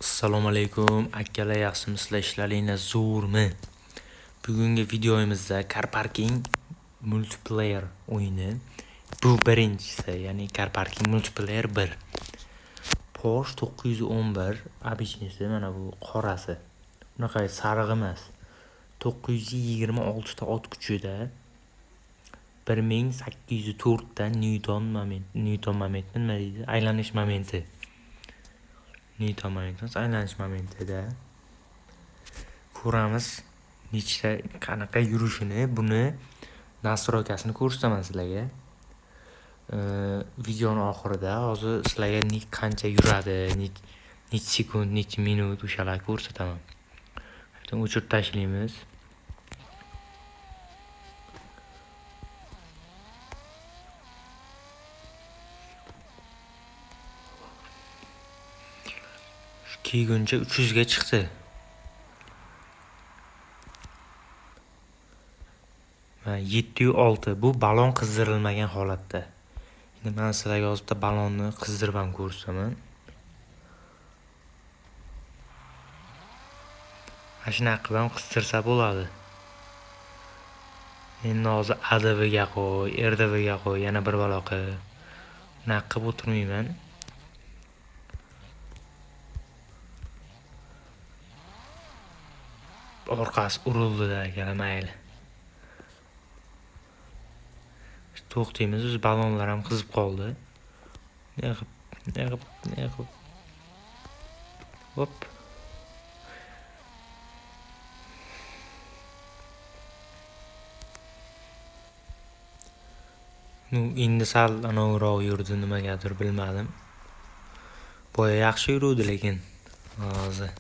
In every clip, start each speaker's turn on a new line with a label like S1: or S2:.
S1: Assalomu alaykum akalar, yaxshimisizlar, ishlaringlar zo'rmi? Bugungi videomizda Car Parking Multiplayer o'yini. Bu birinchisi, ya'ni Car Parking Multiplayer 1. Porsche 911 обычный si, mana bu qorasi. Unaqa sariq emas. 926 ta ot kuchida 1804 ta Newton moment, Newton momenti nima deydi? Aylanish momenti. Newton momenti emas, aylanish momentida ko'ramiz nechta qanaqa yurishini, buni настройка sini ko'rsataman sizlarga. Videoni oxirida hozir sizlarga qancha yuradi, necha sekund, necha minut o'shalarni ko'rsataman. O'chirib tashlaymiz. Kelguncha 300 ga chiqdi. Mana 706, bu balon qizdirilmagan holatda. Endi men sizlarga hozir bitta balonni qizdirib ham ko'rsataman. Mana shunaqa qilib ham qizdirsa bo'ladi. Endi hozir ADVga qo'y, RDVga qo'y, yana bir balo qil. Bunaqa qilib o'tirmayman. Orqasi urildi-da, akalar, mayli. To'xtaymiz, o'zi balonlar ham qizib qoldi. Ne qilib, ne qilib, ne qilib. Hop. Nu, endi sal anaviroq yurdi, nimagadir bilmadim. Boya yaxshi yuruvdi lekin hozir.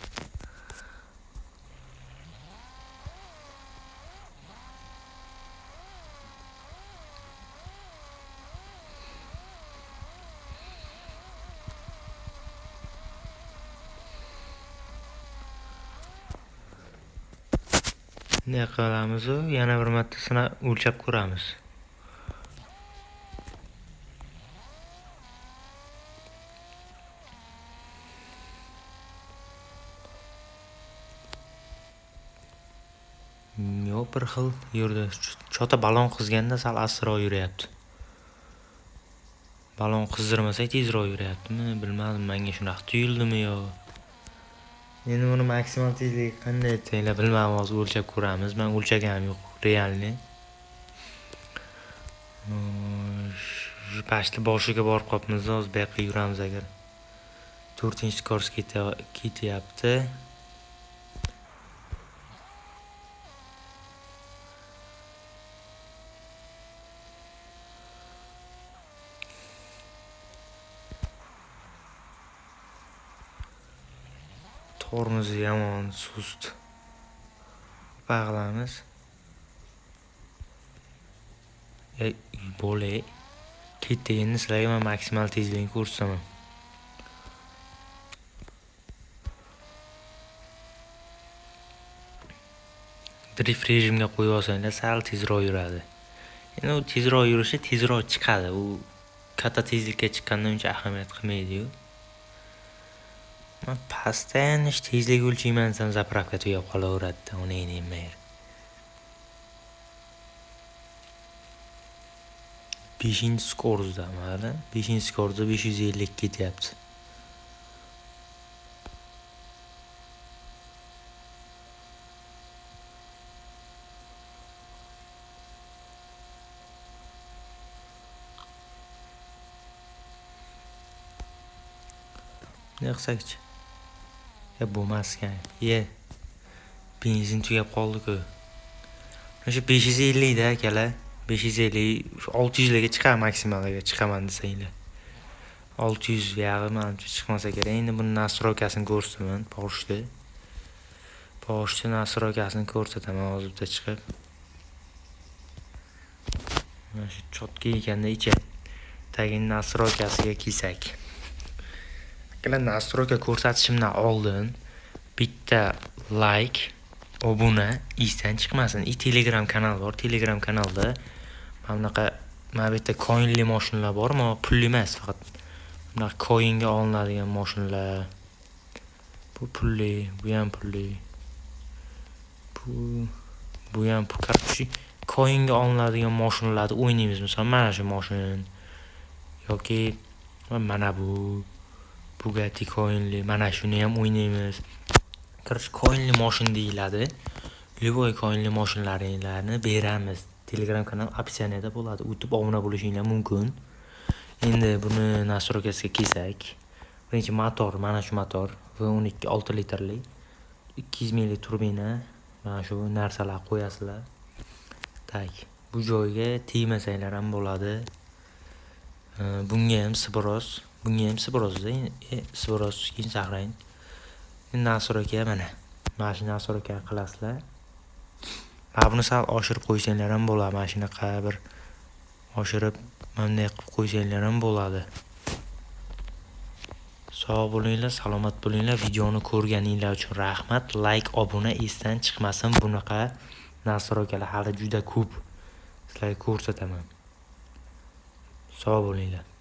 S1: Ne qilamiz u? Yana bir marta sinab o'lchab ko'ramiz. Yo'q, bir xil yurdi. Chota balon qizganda sal astroq yuryapti. Balon qizdirmasak tezroq yuryaptimi? Bilmadim, menga shunaqa tuyuldimi yo. Endi buni maksimal tezligi qanday desanglar bilmadim, hozir o'lchab ko'ramiz. Men o'lchaganim yo'q, realni. Shu pashti boshiga borib qolibmiz, hozir bu yoqqa yuramiz agar. 4-kurs ketyapti. Tormozi yomon sust. Bag'lamiz. Ey, bo'le. Ketdi, endi sizlarga men maksimal tezlikni ko'rsataman. Drift rejimga qo'yib olsanglar sal tezroq yuradi. Endi u tezroq yurishi tezroq chiqadi. U katta tezlikka chiqqanda uncha ahamiyat qilmaydi-yu. Men pastdan tezlik o'lchayman desam zapravka tugab qolaveradi-da, uni endi 5-skorzda mana 5-skorzda 550 ketyapti. Ne qilsakchi? Ya bo'lmas ekan. Ye. Benzin tugab qoldi-ku. Mana shu 550 da akalar. 550, 600 larga chiqar maksimaliga chiqaman desanglar. 600 yog'i manimcha chiqmasa kerak. Endi buni nastroykasini ko'rsataman Porsche. Porsche nastroykasini ko'rsataman hozir bitta chiqib. Mana shu chotga ekanda ichi. Tagini nastroykasiga kelsak. Akalar, nastroyka ko'rsatishimdan oldin bitta like, obuna esdan chiqmasin. I Telegram kanal bor. Telegram kanalda mana bunaqa, mana bu yerda coinli mashinalar bor, ammo pulli emas, faqat bunaqa coinga olinadigan mashinalar. Bu Bu pulli, bu ham pulli. Bu ham pul. Короче, coinga olinadigan mashinalarni o'ynaymiz. Misol, mana shu mashina yoki mana bu Bugatti coinli, mana shuni ham o'ynaymiz. Короче, coinli mashina deyiladi. Любой coinli mashinalaringlarni beramiz. Telegram kanal описание da bo'ladi. O'tib obuna bo'lishinglar mumkin. Endi buni настройка siga kelsak, birinchi motor, mana shu motor V12 6 litrli, 200 ml turbina, mana shu narsalar qo'yasizlar. Так, bu joyga tegmasanglar ham bo'ladi. Bunga ham сброс, bunga ham сброс da, сброс keyin saqlang. Настройка mana. Mana shu настройка qilasizlar. Mana buni sal oshirib qo'ysanglar ham bo'ladi. Mana shunaqa bir oshirib, mana bunday qilib qo'ysanglar ham bo'ladi. Sog' bo'linglar, salomat bo'linglar. Videoni ko'rganinglar uchun rahmat. Like, obuna esdan chiqmasin. Bunaqa настройка lar hali juda ko'p. Sizlarga ko'rsataman. Sog' bo'linglar.